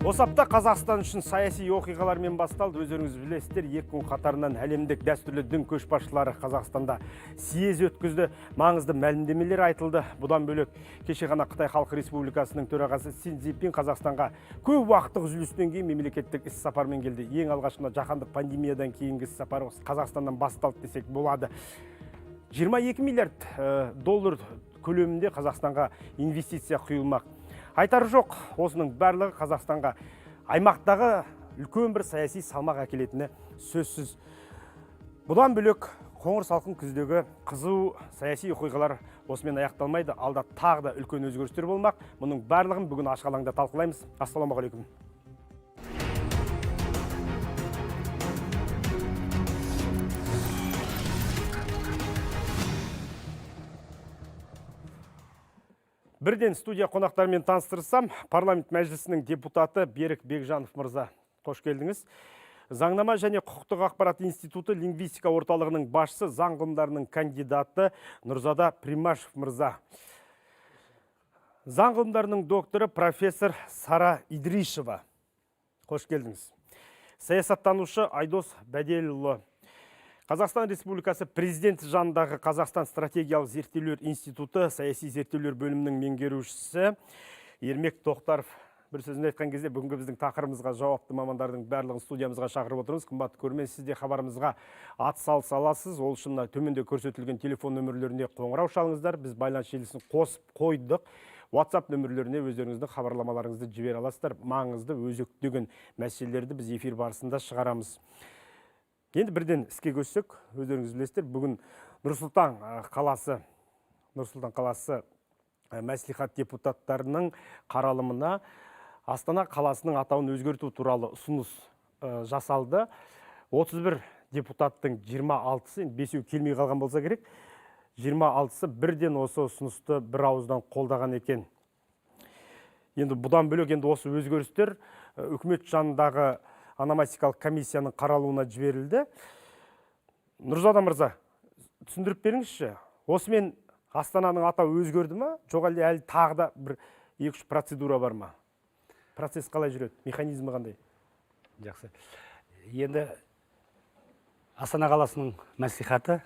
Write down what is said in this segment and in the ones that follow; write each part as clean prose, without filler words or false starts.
Осы апта Қазақстан үшін саяси оқиғалармен басталды. Өздеріңіз білесіздер, 2 күн қатарынан әлемдік дәстүрлі дін көшбасшылары Қазақстанда съезд өткізді, маңызды мәлімдемелер айтылды. Бұдан бөлек, кеше ғана Қытай Халық Республикасының төрағасы Си Цзиньпин Қазақстанға көп уақыттық үзілістен кейін мемлекеттік іс сапармен келді. Ең алғашында жаһандық пандемиядан кейінгі іс сапары Қазақстаннан басталды десек болады. 22 миллиард доллар көлемінде Қазақстанға инвестиция құйылмақ. Айтары жоқ, осының барлығы Қазақстанға аймақтағы үлкен бір саяси салмақ әкелетіні сөзсіз. Бұдан бөлек, қоңыр салқын күздегі қызу саяси оқиғалар осымен аяқталмайды. Алда тағы да үлкен өзгерістер болмақ. Мұның барлығын бүгін ашық алаңда талқылаймыз. Ассалаумағалейкум. Бірден студия қонақтарымен таныстырсам, парламент мәжілісінің депутаты Берік Бекжанов мырза, қош келдіңіз. Заңнама және құқықтық ақпарат институты лингвистика орталығының басшысы, заң ғылымдарының кандидаты Нұрзада Примашев мырза. Заң ғылымдарының докторы, профессор Сара Идришева. Қош келдіңіз. Саясаттанушы Айдос Бәделұлы. Қазақстан Республикасы президенті жанындағы Қазақстан стратегиялық зерттеулер институты саяси зерттеулер бөлімінің меңгерушісі Ермек Тоқтаров. Бір сөзін айтқан кезде, бүгінгі біздің тақырыбымызға жауапты мамандардың барлығын студиямызға шақырып отырмыз. Қымбатты көрермен, сіз де хабарымызға ат салыса аласыз. Ол үшін мына төменде көрсетілген телефон нөмірлеріне қоңырау шалыңыздар. Біз байланыс желісін қосып қойдық. WhatsApp нөмірлеріне өздеріңіздің хабарламаларыңызды жібере аласыздар. Маңызды, өзекті мәселелерді біз эфир барысында шығарамыз. Енді бірден іске көшсек, өздеріңіз білесіздер, бүгін Нұр Сұлтан қаласы мәслихат депутаттарының қаралымына Астана қаласының атауын өзгерту туралы ұсыныс жасалды. 31 депутаттың 26-сы, енді бесеу келмей қалған болса керек, 26-сы бірден осы ұсынысты бір ауыздан қолдаған екен. Енді бұдан бөлек, енді осы өзгерістер үкімет жанындағы ономастикалық комиссияның қаралуына жіберілді. Нұрзада мырза, түсіндіріп беріңізші, осымен Астананың атауы өзгерді ма, жоқ әлде әлі тағы да бір екі үш процедура бар ма? Процесс қалай жүреді, механизмі қандай? Жақсы. Енді Астана қаласының мәслихаты,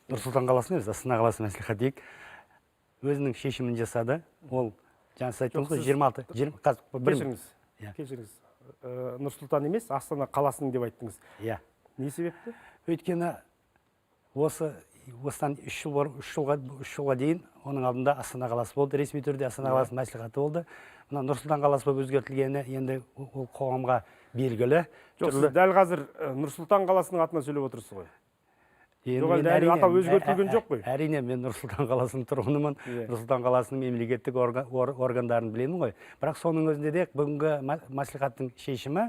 Нұр Сұлтан қаласының емес, Астана қаласы мәслихаты дейік, өзінің шешімін жасады. Ол жаңа сіз айттыңыз ғой, 26, қазір Кешіріңіз. Иә. Кешіріңіз, Нұр Сұлтан емес, Астана қаласының деп айттыңыз. Иә. Не себепті? Өйткені осыдан 3 жыл бұрын, 3 жылға дейін, оның алдында Астана қаласы болды, ресми түрде Астана қаласының мәслихаты болды. Мына Нұр Сұлтан қаласы болып өзгертілгені енді ол қоғамға белгілі. Жоқ, сіз дәл қазір Нұр Сұлтан қаласының атынан сөйлеп отырсыз ғой. Енді Жоқ, мен әлде әлі атау өзгертілген жоқ қой. Әрине, мен Нұр Сұлтан қаласының тұрғынымын. Нұр Сұлтан қаласының мемлекеттік органдарын білемін ғой. Бірақ соның өзінде де бүгінгі мәслихаттың шешімі,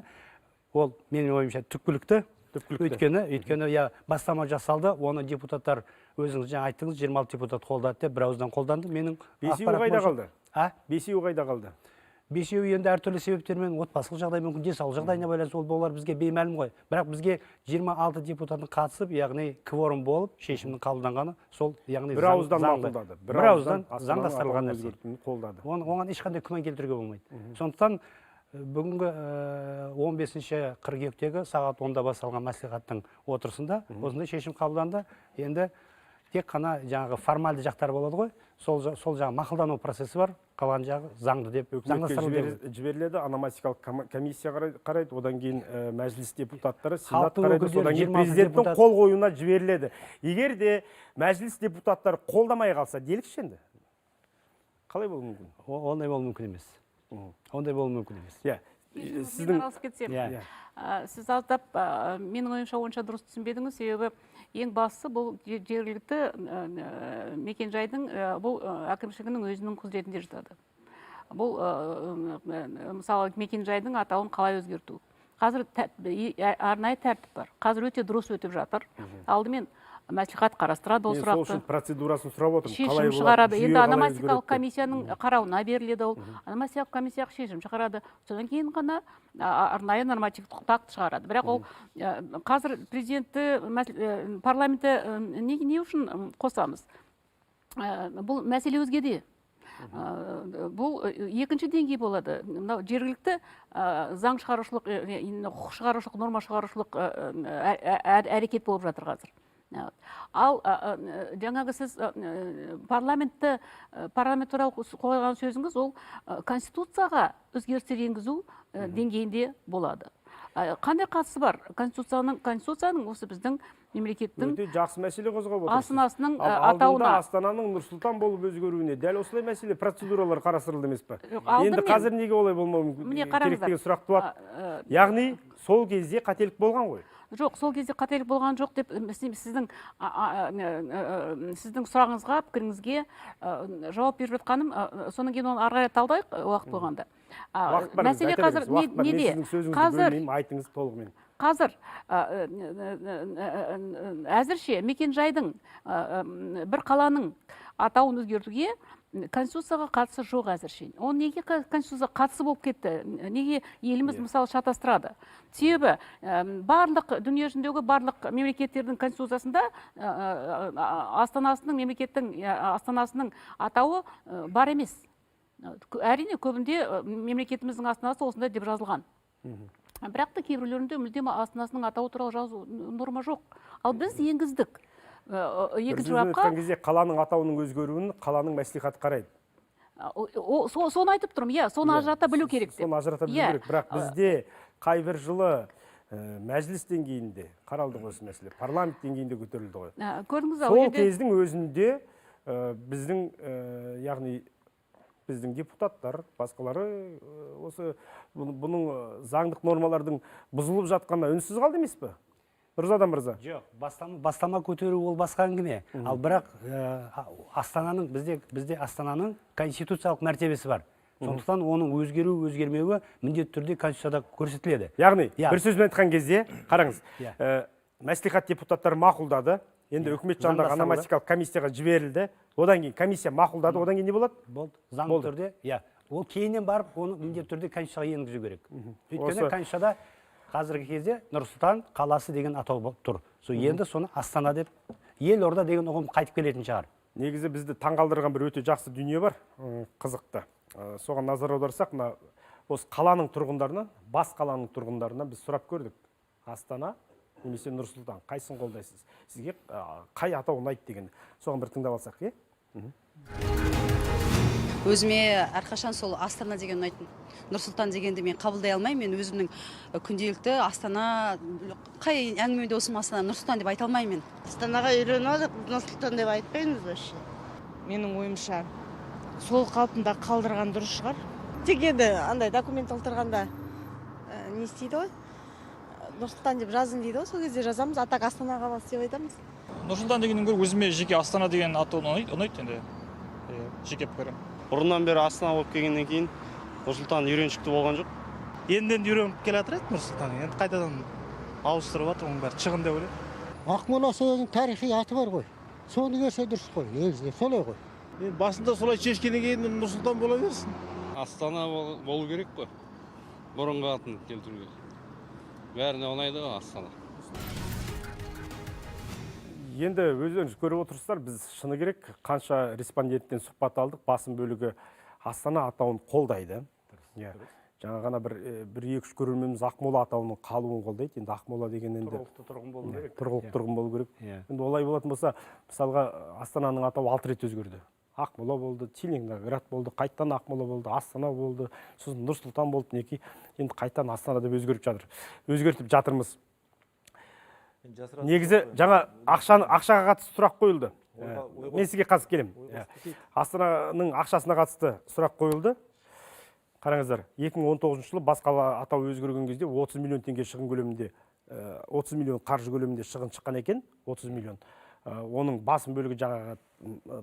ол менің ойымша түпкілікті. Түпкілікті. Өйткені иә, бастама жасалды, оны депутаттар, өзіңіз жаңа айттыңыз, 26 депутат қолдады деп, бір ауыздан қолданды. Менің Бесеуі ақпаратым қайда бойынша- қалды? А? Бесеуі қайда қалды? Бесеуі енді әртүрлі себептермен, отбасылық жағдай, мүмкін денсаулық жағдайына байланысты, ол олар бізге беймәлім ғой. Бірақ бізге 26 депутаттың қатысып, яғни кворум болып, шешімнің қабылданғаны сол, яғни Бір ауыздан заңды. мақұлдады. Бір ауыздан Астананың заңдастырылған атауын нәрсе. өзгертуін қолдады. Оған ешқандай күмән келтіруге болмайды. Сондықтан бүгінгі 15 қыркүйектегі сағат 10-да басталған мәслихаттың отырысында осындай шешім қабылданды. Енді тек қана жаңағы формальды жақтар болады ғой, сол жағы мақұлдану процесі бар, қалған жағы заңды деп Үкіметке заңдастырылды деп. жіберіледі, ономастикалық комиссия қарайды, одан кейін мәжіліс депутаттары, сенат Халықтың қарайды, өкілдері содан кейін 26 президенттің депутат. қол қоюына жіберіледі. Егер де мәжіліс депутаттары қолдамай қалса, делікші, енді қалай болуы мүмкін? Ондай болуы мүмкін емес. Ондай болуы мүмкін емес. Иә, Мен сіздің араласып кетсем. Иә. Иә. Сіз аздап, менің ойымша, онша дұрыс түсінбедіңіз, себебі ең бастысы бұл жергілікті мекенжайдың, бұл әкімшілігінің өзінің құзыретінде жатады. Бұл мысалы, мекенжайдың атауын қалай өзгерту. Қазір арнайы тәртіп бар. Қазір өте дұрыс өтіп жатыр. Алдымен мәслихат қарастырады ол Мен сол сұрақты. үшін процедурасын сұрап отырмын. Шешім Қалай болады, шығарады. жүйе Енді қалай ономастикалық өзгереді деп. комиссияның қарауына беріледі ол. Ономастикалық комиссия шешім шығарады. Содан кейін ғана арнайы нормативтік құқықтық акт шығарады. Бірақ ол қазір президентті, парламентті не үшін қосамыз? Бұл мәселе өзгеде. Бұл екінші деңгей болады. Мынау жергілікті заң шығарушылық, құқық шығарушылық, норма шығарушылық әрекет болып жатыр қазір. Ал жаңағы сіз парламент туралы қойған сөзіңіз, ол конституцияға өзгерістер енгізу деңгейінде болады. Қандай қатысы бар? Конституцияның осы біздің мемлекеттің өте жақсы мәселе қозғап отырсыз. Астанасының Алдында атауына. Астананың Нұр-Сұлтан болып өзгеруіне дәл осылай мәселе, процедуралар қарастырылды емес пе? Жоқ, алдымен Енді қазір неге олай болмауы мүмкін? Міне Керек қараңыздар. деген сұрақ туады. Яғни сол кезде қателік болған ғой. Жоқ, сол кезде қателік болған жоқ деп сіздің сұрағыңызға, пікіріңізге жауап беріп жатқаным, содан кейін оны ары қарай талдайық, уақыт болғанда. Уақыт бар, Мәселе айта қазір беріңіз, уақыт бар. Мен неде? сіздің сөзіңізді Қазір бөлмеймін, айтыңыз толығымен. Қазір әзірше мекенжайдың, бір қаланың атауын өзгертуге конституцияға қатысы жоқ әзірше. Ол неге конституцияға қатысы болып кетті? Неге еліміз мысалы шатастырады? Себебі барлық дүниежүзіндегі барлық мемлекеттердің конституциясында астанасының, мемлекеттің астанасының атауы бар емес. Әрине, көбінде мемлекетіміздің астанасы осындай деп жазылған. Бірақ та кейбіреулерінде мүлдем астанасының атауы туралы жазу норма жоқ. Ал біз енгіздік. Екінші Бір сөзбен бапқа айтқан кезде қаланың атауының өзгеруін қаланың мәслихаты қарайды. Соны айтып тұрмын, иә, соны ажырата білу керек деп. Соны ажырата білу керек. Бірақ бізде қай бір жылы мәжіліс деңгейінде қаралды ғой осы мәселе, парламент деңгейінде көтерілді ғой. Көрдіңіз бе, Сол ол жерде кездің өзінде біздің, яғни біздің депутаттар, басқалары осы бұның заңдық нормалардың бұзылып жатқанына үнсіз қалды емес пе? Нұрзада мырза. Жоқ, бастама көтеру ол басқа әңгіме. Ал бірақ астананың, бізде астананың конституциялық мәртебесі бар. Сондықтан оның өзгеру, өзгермеуі міндетті түрде конституцияда көрсетіледі. Яғни, бір сөзбен айтқан кезде, қараңыз, мәслихат депутаттары мақұлдады. Енді үкімет жанындағы Заңдастырылды. ономастикалық комиссияға жіберілді. Одан кейін комиссия мақұлдады, одан кейін не болады? Болды. Заңды Болды. түрде, иә. Ол кейіннен барып, оны міндетті түрде конституцияға енгізу керек. Өйткені конституцияда қазіргі кезде Нұр-Сұлтан қаласы деген атау болып тұр. Сол енді соны Астана деп, елорда деген ұғым қайтып келетін шығар. Негізі бізді таңғалдырған бір өте жақсы дүние бар, қызықты. Соған назар аударсақ, мына осы қаланың тұрғындарынан, бас қаланың тұрғындарынан біз сұрап көрдік. Астана немесе Нұр-Сұлтан, қайсысын қолдайсыз? Сізге қай атау ұнайды деген. Соған бір тыңдап алсақ, е? Өзіме әрқашан сол Астана деген ұнайтын. Нұр-Сұлтан дегенді мен қабылдай алмаймын. Мен өзімнің күнделікті Астана, қай әңгімеде болсын Астана, Нұр-Сұлтан деп айта алмаймын мен. Астанаға үйреніп алдық, Нұр-Сұлтан деп айтпаймыз вообще. Менің ойымша сол қалпында қалдырған дұрыс шығар. Тек енді андай документ толтырғанда не істейді ғой? Нұр-Сұлтан деп жазың дейді ғой, сол кезде жазамыз, а так Астана қаласы деп айтамыз. Нұр-Сұлтан дегеннен гөрі өзіме жеке Астана деген атау ұнайды енді. Жеке пікірім. Бұрыннан бері Астана болып келгеннен кейін Нұр-Сұлтан үйреншікті болған жоқ. Енді енді үйреніп келе жатыр еді Нұр-Сұлтан, енді қайтадан ауыстырып жатыр, оның бәрі шығын деп ойлаймын. Ақмола сөзінің тарихи аты бар ғой, соны берсе дұрыс қой, негізінде солай ғой. Енді басында солай шешкеннен кейін Нұр-Сұлтан бола берсін. Астана болу керек қой, бұрынғы атын келтіруге. Бәріне ұнайды ғой Астана. Енді өздеріңіз көріп отырсыздар, біз шыны керек, қанша респонденттен сұхбат алдық, басым бөлігі Астана атауын қолдайды. Иә. Жаңа ғана бір екі-үш көрерменіміз Ақмола атауының қалуын қолдайды. Енді Ақмола деген енді Тұрғылықты тұрғын болу керек. Тұрғылықты тұрғын болу керек. Иә. Енді олай болатын болса, мысалға Астананың атауы 6 рет өзгерді. Ақмола болды, Целиноград болды, қайтадан Ақмола болды, Астана болды, сосын Нұр-Сұлтан болды, мінекей енді қайтадан Астана деп өзгеріп жатыр. Өзгертіп жатырмыз. Негізі жаңа ақшаға қатысты сұрақ қойылды. Мен сізге қазір келемін. Астананың ақшасына қатысты сұрақ қойылды. Қараңыздар, екі мың он тоғызыншы жылы бас қала атауы өзгерген кезде 30 миллион теңге шығын көлемінде, 30 миллион қаржы көлемінде шығын шыққан екен, 30 миллион. Оның басым бөлігі жаңағы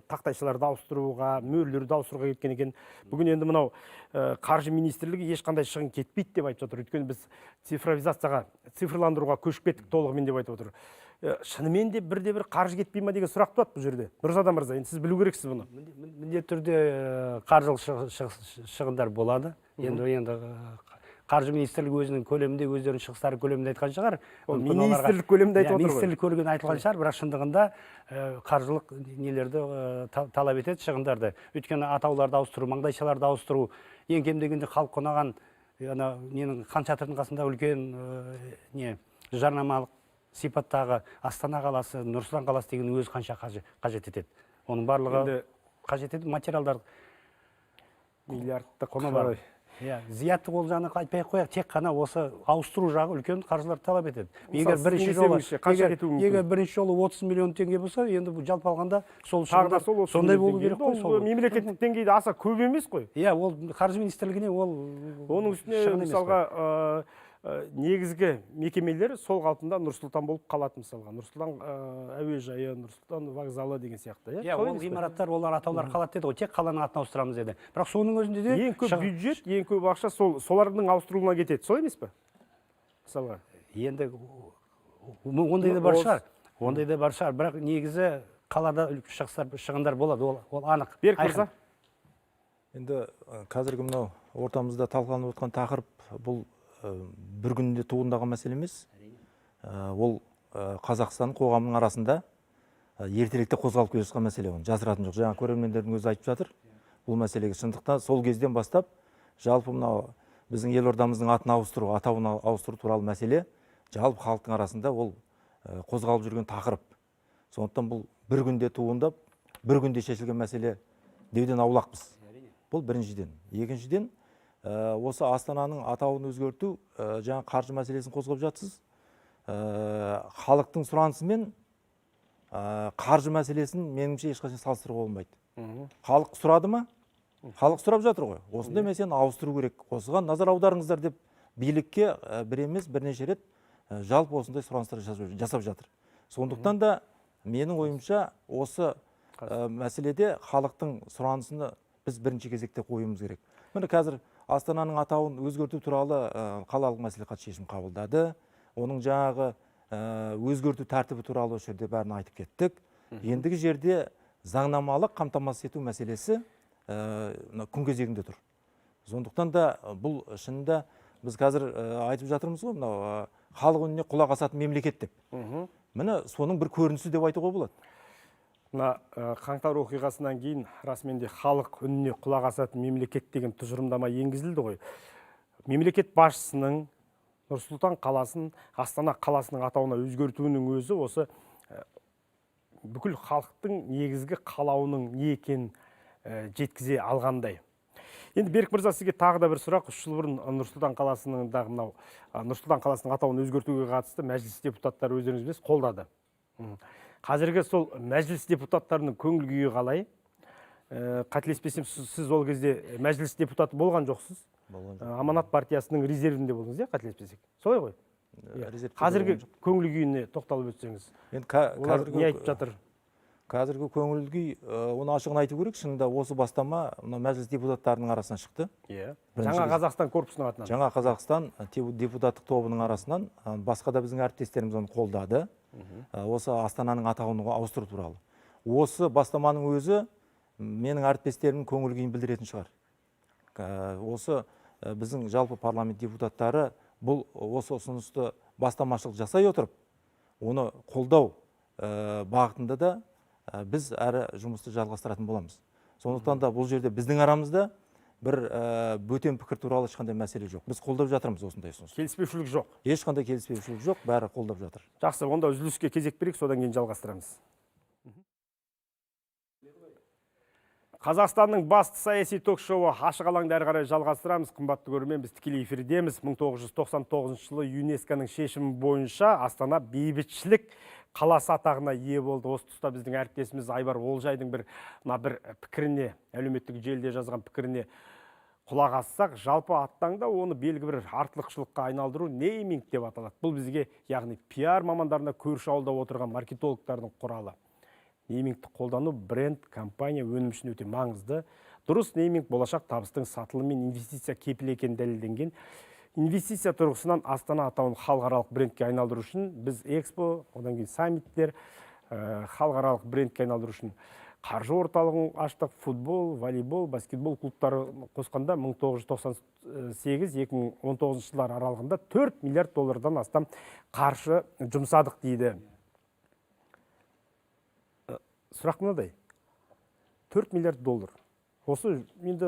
тақтайшаларды ауыстыруға, мөрлерді ауыстыруға кеткен екен. Бүгін енді мынау қаржы министрлігі ешқандай шығын кетпейді деп айтып жатыр. Өйткені біз цифрландыруға көшіп кеттік толығымен деп айтып отыр. Шынымен де бірде бір қаржы кетпей ма деген сұрақ туады бұл жерде. Нұрзада мырза, енді сіз білу керексіз бұны. Міндетті түрде қаржылық шығындар болады. Енді Қаржы министрлігі өзінің көлемінде, өздерінің шығыстары көлемінде айтқан шығар. Ол министрлік көлемінде айтып отыр ғой. Министрлік көлемінде айтылған шығар, бірақ шындығында қаржылық нелерді талап етеді, шығындарды. Өйткені атауларды ауыстыру, маңдайшаларды ауыстыру, ең кем дегенде халық ұнаған ана ненің хан шатырдың қасында үлкен не жарнамалық сипаттағы Астана қаласы, Нұр-Сұлтан қаласы деген өзі қанша қажет етеді. Оның барлығы қажет етеді материалдар миллиардтық құны бар. Иә, зиятты ол жағына айтпай ақ қояйық, тек қана осы ауыстыру жағы үлкен қаржыларды талап етеді. Егер бірінші жолы егер бірінші жолы 30 миллион теңге болса, енді бұл жалпы алғанда сол шығындар сондай болу керек қой. Сол мемлекеттік деңгейде аса көп емес қой. Иә, ол қаржы министрлігіне ол оның үстіне мысалға негізгі мекемелер сол қалпында Нұр-Сұлтан болып қалады, мысалға Нұр-Сұлтан әуежайы, Нұр-Сұлтан вокзалы деген сияқты. Иә, ол ғимараттар, олар атаулар қалады деді ғой, тек қаланың атын ауыстырамыз деді. Бірақ соның өзінде де ең көп бюджет, ең көп ақша сол солардың ауыстырылуына кетеді, солай емес пе? Мысалға енді ондай да бар шығар, ондай да бар шығар, бірақ негізі қалада шығындар болады, ол анық. Берік мырза, енді қазіргі мынау ортамызда талқыланып отқан тақырып бұл бір күнде туындаған мәселе емес. Ол Қазақстан қоғамының арасында ертеректе қозғалып келе жатқан мәселе, оны жасыратын жоқ. Жаңа көрермендердің өзі айтып жатыр бұл мәселеге. Шындықта сол кезден бастап жалпы мынау біздің елордамыздың атын ауыстыру, атауын ауыстыру туралы мәселе жалпы халықтың арасында ол қозғалып жүрген тақырып. Сондықтан бұл бір күнде туындап, бір күнде шешілген мәселе деуден аулақпыз. Бұл біріншіден. Екіншіден, осы Астананың атауын өзгерту, жаңа қаржы мәселесін қозғап жатсыз. Халықтың сұранысымен қаржы мәселесін меніңше ешқашан салыстыруға болмайды. Халық сұрады ма? Халық сұрап жатыр ғой. Осындай мәселені ауыстыру керек. Осыған назар аударыңыздар деп билікке бір емес, бірнеше рет жалпы осындай сұраныстар жасап жатыр. Сондықтан да менің ойымша осы мәселеде халықтың сұранысын біз бірінші кезекте қоюымыз керек. Міне қазір Астананың атауын өзгерту туралы қалалық мәслихат шешім қабылдады. Оның жаңағы өзгерту тәртібі туралы осы жерде бәрін айтып кеттік. Ендігі жерде заңнамалық қамтамасыз ету мәселесі күн кезегінде тұр. Сондықтан да бұл шынында біз қазір айтып жатырмыз ғой, мынау халық үніне құлақ асатын мемлекет деп. Міне соның бір көрінісі деп айтуға болады. Мына қаңтар оқиғасынан кейін расымен де халық үніне құлақ асатын мемлекет деген тұжырымдама енгізілді ғой. Мемлекет басшысының Нұр-Сұлтан қаласын Астана қаласының атауына өзгертуінің өзі осы бүкіл халықтың негізгі қалауының не екенін жеткізе алғандай. Енді Берік мырза, сізге тағы да бір сұрақ. 3 жыл бұрын Нұр-Сұлтан қаласының мынау Нұр-Сұлтан қаласының атауын өзгертуге қатысты мәжіліс депутаттары өздеріңіз білесіз қолдады. Қазіргі сол мәжіліс депутаттарының көңіл күйі қалай? Қателеспесем, сіз ол кезде мәжіліс депутаты болған жоқсыз. Аманат партиясының резервінде болдыңыз, иә, қателеспесек. Солай ғой? Қазіргі көңіл күйіне тоқталып өтсеңіз. Олар не айтып жатыр? Қазіргі көңіл күй, оны ашығын айту керек, шынында осы бастама мына мәжіліс депутаттарының арасынан шықты. Жаңа Қазақстан корпусының атынан. Жаңа Қазақстан депутаттық тобының арасынан, басқа да біздің әріптестеріміз оны қолдады. Осы Астананың атауын ауыстыру туралы. Осы бастаманың өзі менің әріптестерімнің көңіл күйін білдіретін шығар. Осы біздің жалпы парламент депутаттары бұл осы ұсынысты бастамашылық жасай отырып, оны қолдау бағытында да біз әрі жұмысты жалғастыратын боламыз. Сондықтан да бұл жерде біздің арамызда бір бөтен пікір туралы ешқандай мәселе жоқ. Біз қолдап жатырмыз осындай ұсыныс. Келіспеушілік жоқ. Ешқандай келіспеушілік жоқ, бәрі қолдап жатыр. Жақсы, онда үзіліске кезек берейік, содан кейін жалғастырамыз. Қазақстанның басты саяси ток-шоуы ашық алаңда әрі қарай жалғастырамыз. Қымбатты көрермен, біз тікелей эфирдеміз. 1999 жылы ЮНЕСКО-ның шешімі бойынша Астана бейбітшілік қаласы атағына ие болды. Осы тұста біздің әріптесіміз Айбар Олжайдың бір пікіріне, әлеуметтік желіде жазған пікіріне құлақ ассақ, жалпы аттаңда оны белгі бір артықшылыққа айналдыру нейминг деп аталады. Бұл бізге, яғни пиар мамандарына, көрші ауылда отырған маркетологтардың құралы. Неймингті қолдану бренд, компания өнім үшін өте маңызды. Дұрыс нейминг болашақ табыстың сатылымы мен инвестиция кепілі екені дәлелденген. Инвестиция тұрғысынан Астана атауын халықаралық брендке айналдыру үшін біз экспо, одан кейін саммиттер халықаралық брендке айналдыру үшін Қаржы орталығын аштық, футбол, волейбол, баскетбол клубтары қосқанда 1998-2019 жылдар аралығында 4 миллиард доллардан астам қаржы жұмсадық дейді. Сұрақ мынадай: 4 миллиард доллар. Осы енді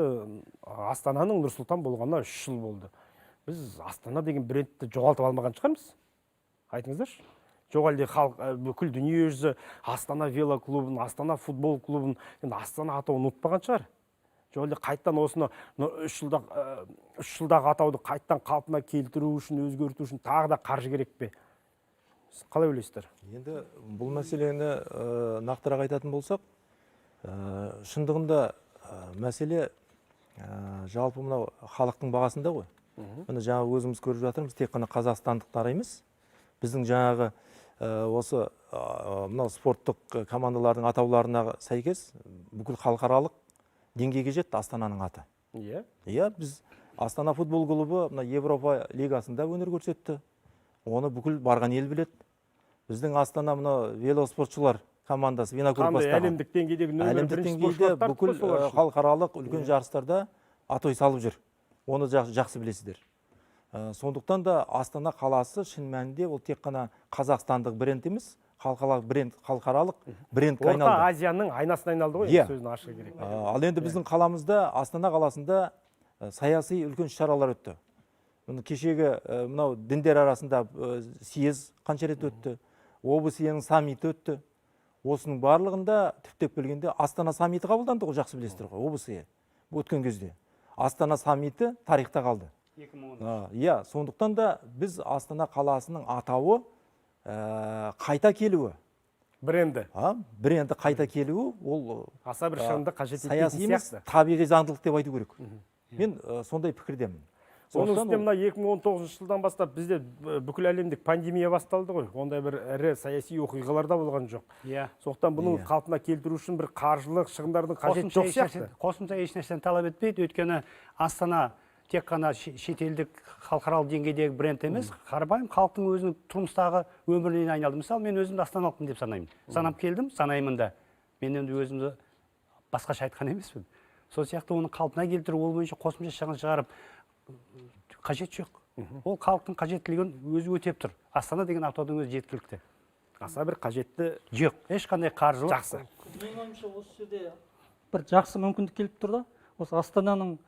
Астананың Нұр-Сұлтан болғанына 3 жыл болды. Біз Астана деген брендті жоғалтып алмаған шығармыз? Айтыңыздаршы. Жоқ әлде халық, бүкіл дүниежүзі Астана велоклубын, Астана футбол клубын, енді Астана атауын ұмытпаған шығар. Жоқ әлде қайттан осыны 3 жылдағы атауды қайттан қалпына келтіру үшін, өзгерту үшін тағы да қаржы керек пе? Сіз қалай ойлайсыздар? Енді бұл мәселені нақтырақ айтатын болсақ, шындығында мәселе жалпы мынау халықтың бағасында ғой. Міне, жаңа өзіміз көріп жатырмыз, тек қана қазақстандықтар емес, біздің жаңағы осы мынау спорттық командалардың атауларына сәйкес бүкіл халықаралық деңгейге жетті Астананың аты. Иә, біз Астана футбол клубы мына Европа лигасында өнер көрсетті. Оны бүкіл барған ел біледі. Біздің Астана мына велоспортшылар командасы Винокур Қандай бастаған. әлемдік деңгейдегі нөмір Әлемдік бірінші деңгейде спортшылар тартты бүкіл ғой солар үшін. халықаралық үлкен жарыстарда атой салып жүр. Оны жақсы білесіздер. Сондықтан да Астана қаласы шын мәнінде ол тек қана қазақстандық бренд емес, халықаралық бренд, халықаралық брендке Орта айналды. Азияның айнасына айналды ғой, сөздің ашығы керек. Ал енді біздің қаламызда, Астана қаласында саяси үлкен іс-шаралар өтті. Міне, кешегі мынау діндер арасында съезд қанша рет өтті, ОБСЕ-нің саммиті өтті. Осының барлығында түптеп келгенде Астана саммиті қабылданды ғой, жақсы білесіздер ғой, ОБСЕ өткен кезде. Астана саммиті тарихта қалды. Иә, сондықтан да біз Астана қаласының атауы қайта келуі. Бренді. Бренді қайта келуі ол аса бір шығынды қажет етпейтін саяси емес, сияқты. табиғи заңдылық деп айту керек. Мен сондай пікірдемін. Оның Сондықтан үстіне ол мына 2019 жылдан бастап бізде бүкіл әлемдік пандемия басталды ғой. Ондай бір ірі саяси оқиғалар да болған жоқ. Сондықтан бұның қалпына келтіру үшін бір қаржылық шығындардың қажеті жоқ сияқты. Қосымша еш нәрсені талап етпейді, өйткені Астана тек қана шетелдік халықаралық деңгейдегі бренд емес, қарапайым халықтың өзінің тұрмыстағы өміріне айналды. Мысалы, мен өзімді астаналықпын деп санаймын. Санап келдім, санаймын да. Мен енді өзімді басқаша айтқан емеспін. Сол сияқты оны қалпына келтіру, ол бойынша қосымша шығын шығарып қажет жоқ. Ол халықтың қажеттілігін өзі өтеп тұр. Астана деген атаудың өзі жеткілікті. Аса бір қажетті жоқ, ешқандай қаржылық. Жақсы. Менің ойымша, осы жерде бір жақсы мүмкіндік келіп тұр да. Осы Астананың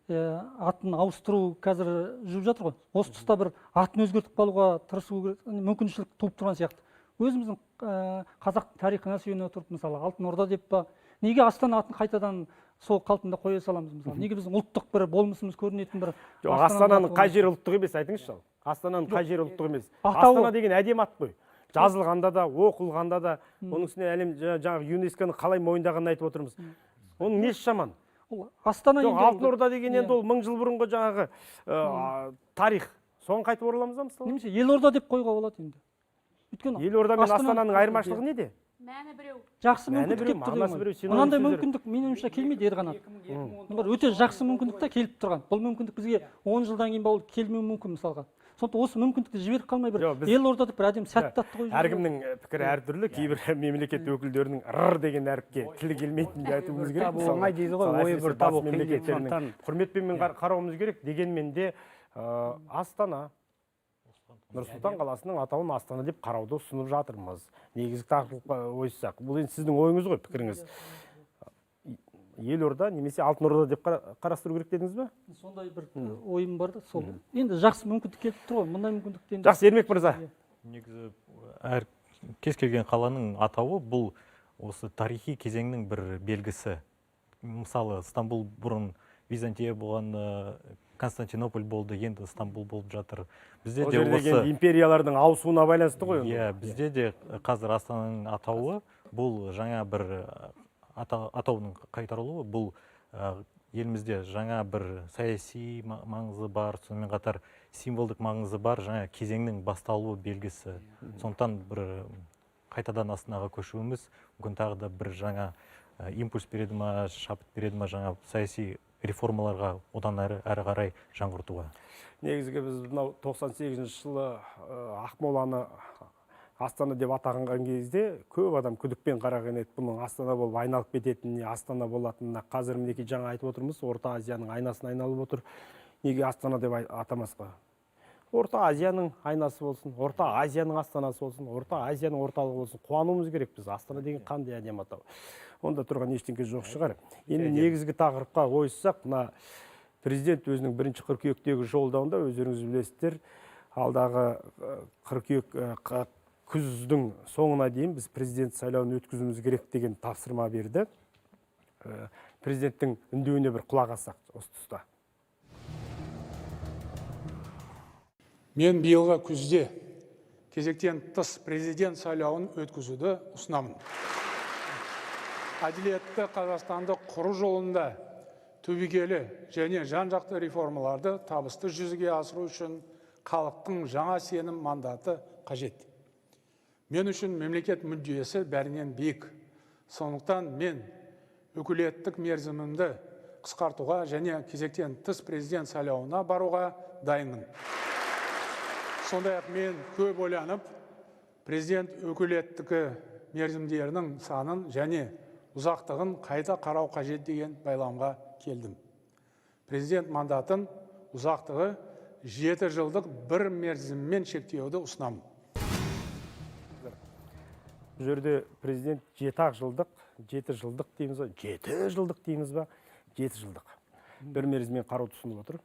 атын ауыстыру қазір жүріп жатыр ғой. Осы тұста бір атын өзгертіп қалуға тырысу керек, мүмкіншілік туып тұрған сияқты. Өзіміздің қазақ тарихына сүйене отырып, мысалы, Алтын Орда деп па, неге Астана атын қайтадан сол қалпында қоя саламыз, мысалы? Неге біздің ұлттық бір болмысымыз көрінетін бір Жоқ, Астананың Астананың қай жері ұлттық емес, айтыңызшы ал. Астананың қай жері ұлттық емес? Ақтауы. Астана деген әдемі ат қой. Жазылғанда да, оқылғанда да, оның үстіне әлем жаңағы ЮНЕСКО-ны қалай мойындағанын айтып отырмыз. Оның несі жаман? Ол Астана Жоқ, енді Алтын Орда деген енді ол 1000 жыл бұрынғы жаңағы тарих. Соған қайтып ораламыз ба, мысалы? Немесе Елорда деп қоюға болады енді. Өйткені Елорда мен Астананың Астананың айырмашылығы неде? Мәні біреу. Жақсы Мәні мүмкіндік біреу, келіп тұр мағынасы деген біреу, ғой. синоним Мынандай сөздер. мүмкіндік менің ойымша келмейді, Ерқанат. Бір өте жақсы мүмкіндік та келіп тұрған. Бұл мүмкіндік бізге 10 жылдан кейін ол келмеуі мүмкін, мысалға. Сондықтан осы мүмкіндікті жіберіп қалмай бір Жоқ, біз Елорда деп бір әдемі сәтті атты қойып жіберу. Әркімнің пікірі әртүрлі, кейбір мемлекет өкілдерінің р деген әріпке тілі келмейтінін де айтуымыз керек. Табу Мысалы, оңай дейді ғой, мысалы, ойы әсіресе бір батыс табу қиын дейді. мемлекеттерінің Сондықтан құрметпен қарауымыз керек. Дегенмен де Астана, Нұр-Сұлтан қаласының атауын Астана деп қарауды ұсынып жатырмыз. Негізгі тақырыпқа ойыссақ, бұл енді сіздің ойыңыз ғой, пікіріңіз. Елорда немесе Алтын Орда деп қарастыру керек дедіңіз бе? Сондай бір ойым бар да, сол. Енді жақсы мүмкіндік келіп тұр ғой, мұндай мүмкіндікті енді Жақсы, Ермек мырза. Негізі әр кез келген қаланың атауы бұл осы тарихи кезеңнің бір белгісі. Мысалы, Стамбул бұрын Византия болған, Константинополь болды, енді Стамбул болып жатыр. Бізде Ол де жердегі осы енді империялардың ауысуына байланысты ғой енді. Иә, бізде де қазір Астананың атауы бұл жаңа бір атауының қайтарылуы, бұл елімізде жаңа бір саяси маңызы бар, сонымен қатар символдық маңызы бар жаңа кезеңнің басталуы белгісі. Сондықтан бір қайтадан Астанаға көшуіміз мүмкін тағы да бір жаңа импульс береді ма, шабыт береді ма жаңа саяси реформаларға одан әрі қарай жаңғыртуға. Негізгі біз мынау тоқсан сегізінші жылы Ақмоланы Астана деп атағанған кезде көп адам күдікпен қараған еді, бұның Астана болып айналып кететініне, Астана болатынына. Қазір мінекей жаңа айтып отырмыз, Орта Азияның айнасына айналып отыр. Неге Астана деп атамасқа? Орта Азияның айнасы болсын, Орта Азияның астанасы болсын, Орта Азияның орталығы болсын. Қуануымыз керек біз. Астана деген қандай әдемі атау. Онда тұрған ештеңе жоқ шығар. Енді негізгі тақырыпқа ойыссақ, мына президент өзінің 1 қыркүйектегі жолдауында, өздеріңіз білесіздер, алдағы қыркүйек күздің соңына дейін біз президент сайлауын өткізуіміз керек деген тапсырма берді. Президенттің үндеуіне бір құлақ ассақ осы тұста. Мен биылғы күзде кезектен тыс президент сайлауын өткізуді ұсынамын. Әділетті Қазақстанды құру жолында түбегейлі және жан-жақты реформаларды табысты жүзеге асыру үшін халықтың жаңа сенім мандаты қажет. Мен үшін мемлекет мүддесі бәрінен биік. Сондықтан мен өкілеттік мерзімімді қысқартуға және кезектен тыс президент сайлауына баруға дайынмын. Сондай-ақ мен көп ойланып, президент өкілеттігі мерзімдерінің санын және ұзақтығын қайта қарау қажет деген байламға келдім. Президент мандатын ұзақтығы 7 жылдық бір мерзіммен шектеуді ұсынамын. Бұл жерде президент 7 жылдық, 7 жылдық дейміз ба, 7 жылдық дейміз ба, 7 жылдық бір мерзіммен қарауды ұсынып отыр.